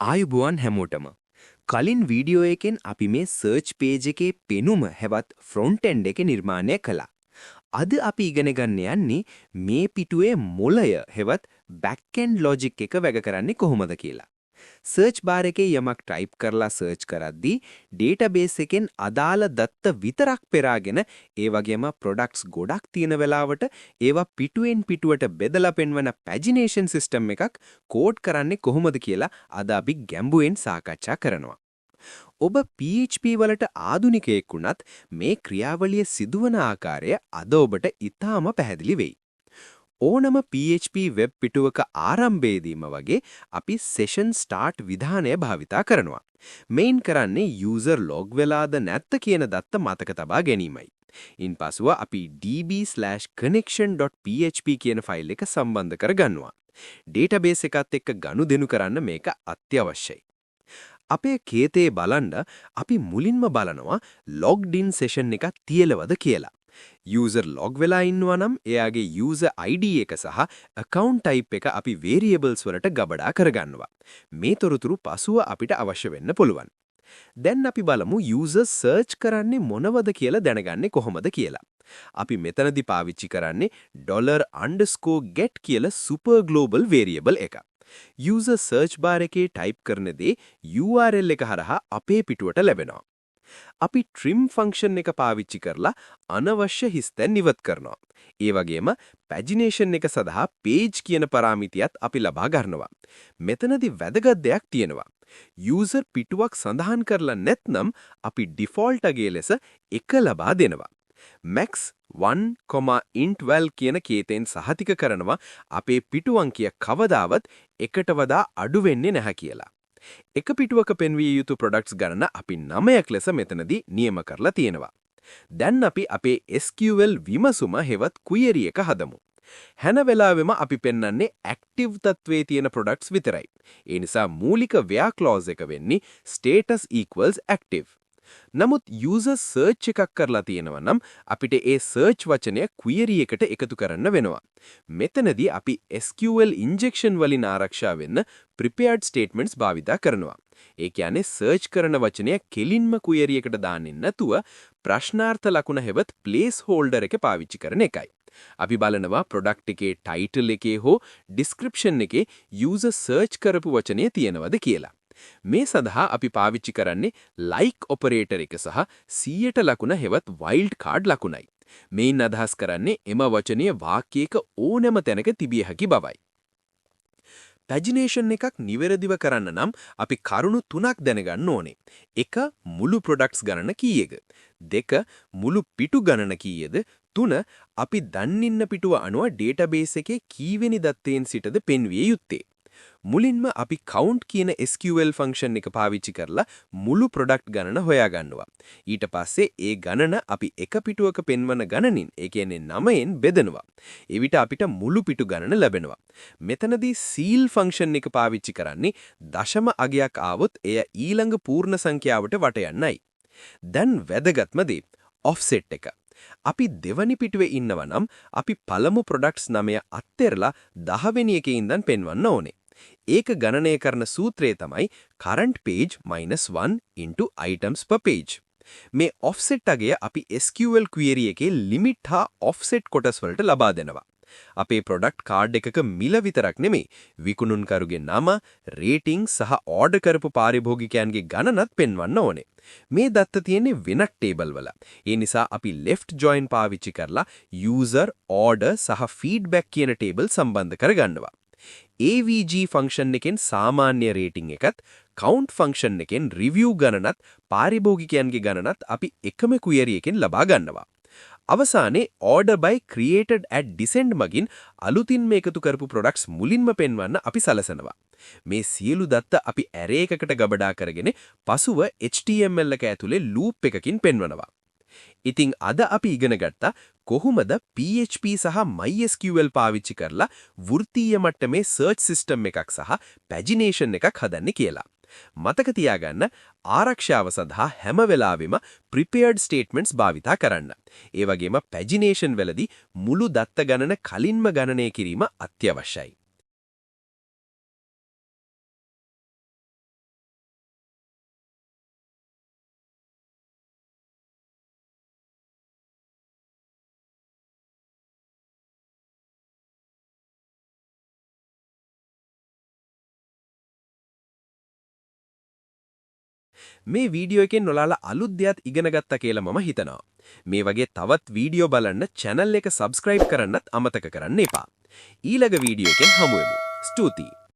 ආයුබෝවන් හැමෝටම. කලින් වීඩියෝ එකෙන් අපි මේ සර්ච් පේජ් එකේ පෙනුම හෙවත් ෆ්‍රොන්ට් එන්ඩ් එක නිර්මාණය කළා. අද අපි ඉගෙන ගන්න යන්නේ මේ පිටුවේ මොළය හෙවත් බෑක් එන්ඩ් ලොජික් එක වැඩ කරන්නේ කොහොමද කියලා. සර්ච් බාර් එකේ යමක් ටයිප් කරලා සර්ච් කරද්දී ඩේටාබේස් එකෙන් අදාළ දත්ත විතරක් පෙරාගෙන, ඒ වගේම ප්‍රොඩක්ට්ස් ගොඩක් තියෙන වෙලාවට ඒවා පිටුවෙන් පිටුවට බෙදලා පෙන්වන පැජිනේෂන් සිස්ටම් එකක් කෝඩ් කරන්නේ කොහොමද කියලා අද අපි ගැඹුරෙන් සාකච්ඡා කරනවා. ඔබ PHP වලට ආධුනිකයෙක් වුණත් මේ ක්‍රියාවලිය සිදුවන ආකාරය අද ඔබට ඉතාම පැහැදිලි වෙයි. ඕනම PHP web පිටුවක ආරම්භයේදීම වගේ අපි session start විධානය භාවිතා කරනවා. මෙයින් කරන්නේ user log වෙලාද නැද්ද කියන දත්ත මතක තබා ගැනීමයි. ඉන්පසුව අපි db/connection.php කියන ෆයිල් එක සම්බන්ධ කරගන්නවා. ඩේටාබේස් එකත් එක්ක ගනුදෙනු කරන්න මේක අත්‍යවශ්‍යයි. අපේ කේතේ බලන්න අපි මුලින්ම බලනවා logged in session එකක් තියෙනවද කියලා. User log වෙලා ඉන්නවා නම් එයාගේ user ID එක සහ account type එක අපි variables වලට ගබඩා කරගන්නවා. මේ තොරතුරු පසුව අපිට අවශ්‍ය වෙන්න පුළුවන්. දැන් අපි බලමු user search කරන්නේ මොනවද කියලා දැනගන්නේ කොහොමද කියලා. අපි මෙතනදි පාවිච්චි කරන්නේ $_get කියලා super global variable එක. User search bar එකේ ටයිප් කරන දේ URL එක හරහා අපේ පිටුවට ලැබෙනවා. අපි trim function එක පාවිච්චි කරලා අනවශ්‍ය හිස්තැන් ඉවත් කරනවා. ඒ වගේම pagination එක සඳහා page කියන පරාමිතියත් අපි ලබා ගන්නවා. මෙතනදි වැදගත් දෙයක් තියෙනවා. User පිටුවක් සඳහන් කරලා නැත්නම් අපි default අගය ලෙස එක ලබා දෙනවා. Max 1, int val කියන කේතෙන් සහතික කරනවා අපේ පිටු අංකය කවදාවත් එකට වඩා අඩු වෙන්නේ නැහැ කියලා. එක පිටුවක පෙන්විය යුතු ප්‍රොඩක්ට්ස් ගණන අපි 9ක් ලෙස මෙතනදී නියම කරලා තියෙනවා. දැන් අපි අපේ SQL විමසුම හෙවත් query එක හදමු. හැම වෙලාවෙම අපි පෙන්වන්නේ ඇක්ටිව් තත්ත්වයේ තියෙන ප්‍රොඩක්ට්ස් විතරයි. ඒ නිසා මූලික where clause එක වෙන්නේ status equals active. නමුත් user search එකක් කරලා තියෙනවා නම් අපිට ඒ search වචනය query එකට එකතු කරන්න වෙනවා. මෙතනදී අපි SQL injection වලින් ආරක්ෂා වෙන්න prepared statements භාවිතා කරනවා. ඒ කියන්නේ search කරන වචනය කෙලින්ම query එකට දාන්නේ නැතුව ප්‍රශ්නාර්ථ ලකුණ හෙවත් placeholder එක පාවිච්චි කරන එකයි. අපි බලනවා product එකේ title එකේ හෝ description එකේ user search කරපු වචනය තියෙනවද කියලා. මේ සඳහා අපි පාවිච්චි කරන්නේ like operator එක සහ 100ට ලකුණ හෙවත් wild card ලකුණයි. මෙයින් අදහස් කරන්නේ එම වචනය වාක්‍යයක ඕනෑම තැනක තිබිය හැකි බවයි. පැජිනේෂන් එකක් නිවැරදිව කරන්න නම් අපි කරුණු තුනක් දැනගන්න ඕනේ. එක, මුළු ප්‍රොඩක්ට්ස් ගණන කීයද? දෙක, මුළු පිටු ගණන කීයද? තුන, අපි දන් ඉන්න පිටුව අනුව ඩේටාබේස් එකේ කීවෙනි දත්තයෙන් සිටද පෙන්විය යුත්තේ? මුලින්ම අපි count කියන SQL function එක පාවිච්චි කරලා මුළු ප්‍රොඩක්ට් ගණන හොයාගන්නවා. ඊට පස්සේ ඒ ගණන අපි එක පිටුවක පෙන්වන ගණනින්, ඒ කියන්නේ 9න් බෙදනවා. එවිට අපිට මුළු පිටු ගණන ලැබෙනවා. මෙතනදී ceil function එක පාවිච්චි කරන්නේ දශම අගයක් ආවොත් එය ඊළඟ පූර්ණ සංඛ්‍යාවට වට යන්නයි. දැන් වැදගත්ම දේ, offset එක. අපි දෙවනි පිටුවේ ඉන්නවා නම් අපි පළමු ප්‍රොඩක්ට්ස් නමය අත්හැරලා 10 වෙනි එකේ ඉඳන් පෙන්වන්න ඕනේ. ඒක ගණනය කරන සූත්‍රය තමයි current page minus 1 into items per page. මේ offset අගය අපි SQL query එකේ limit හා offset කොටස් වලට ලබා දෙනවා. අපේ ප්‍රොඩක්ට් කාඩ් එකක මිල විතරක් නෙමෙයි, විකුණුම්කරුගේ නම, රේටිං සහ ඕඩර් කරපු පාරිභෝගිකයන්ගේ ගණනත් පෙන්වන්න ඕනේ. මේ දත්ත තියෙන්නේ වෙනත් ටේබල් වල. ඒ නිසා අපි left join පාවිච්චි කරලා user, order සහ feedback කියන ටේබල් සම්බන්ධ කරගන්නවා. AVG function එකෙන් සාමාන්‍ය රේටිං එකත්, count function එකෙන් රිවිව් ගණනත් පාරිභෝගිකයන්ගේ ගණනත් අපි එකම ක්වෙරි එකෙන් ලබා ගන්නවා. අවසානයේ order by created at descend මගින් අලුතින්ම එකතු කරපු ප්‍රොඩක්ට්ස් මුලින්ම පෙන්වන්න අපි සලසනවා. මේ සියලු දත්ත අපි ඇරේ එකකට ගබඩා කරගෙන පසුව HTML එක ඇතුලේ ලූප් එකකින් පෙන්වනවා. ඉතින් අද අපි ඉගෙන ගත්තා කොහොමද PHP සහ MySQL පාවිච්චි කරලා වෘත්තීය මට්ටමේ සර්ච් සිස්ටම් එකක් සහ පැජිනේෂන් එකක් හදන්නේ කියලා. මතක තියාගන්න, ආරක්ෂාව සඳහා හැම වෙලාවෙම prepared statements භාවිතා කරන්න. ඒ වගේම පැජිනේෂන් වලදී මුළු දත්ත ගණන කලින්ම ගණනය කිරීම අත්‍යවශ්‍යයි. මේ වීඩියෝ එකෙන් ඔයාලා අලුත් දෙයක් ඉගෙන ගත්තා කියලා මම හිතනවා. මේ වගේ තවත් වීඩියෝ බලන්න channel එක subscribe කරන්නත් අමතක කරන්න එපා. ඊළඟ වීඩියෝ එකෙන් හමු වෙමු. ස්තුතියි.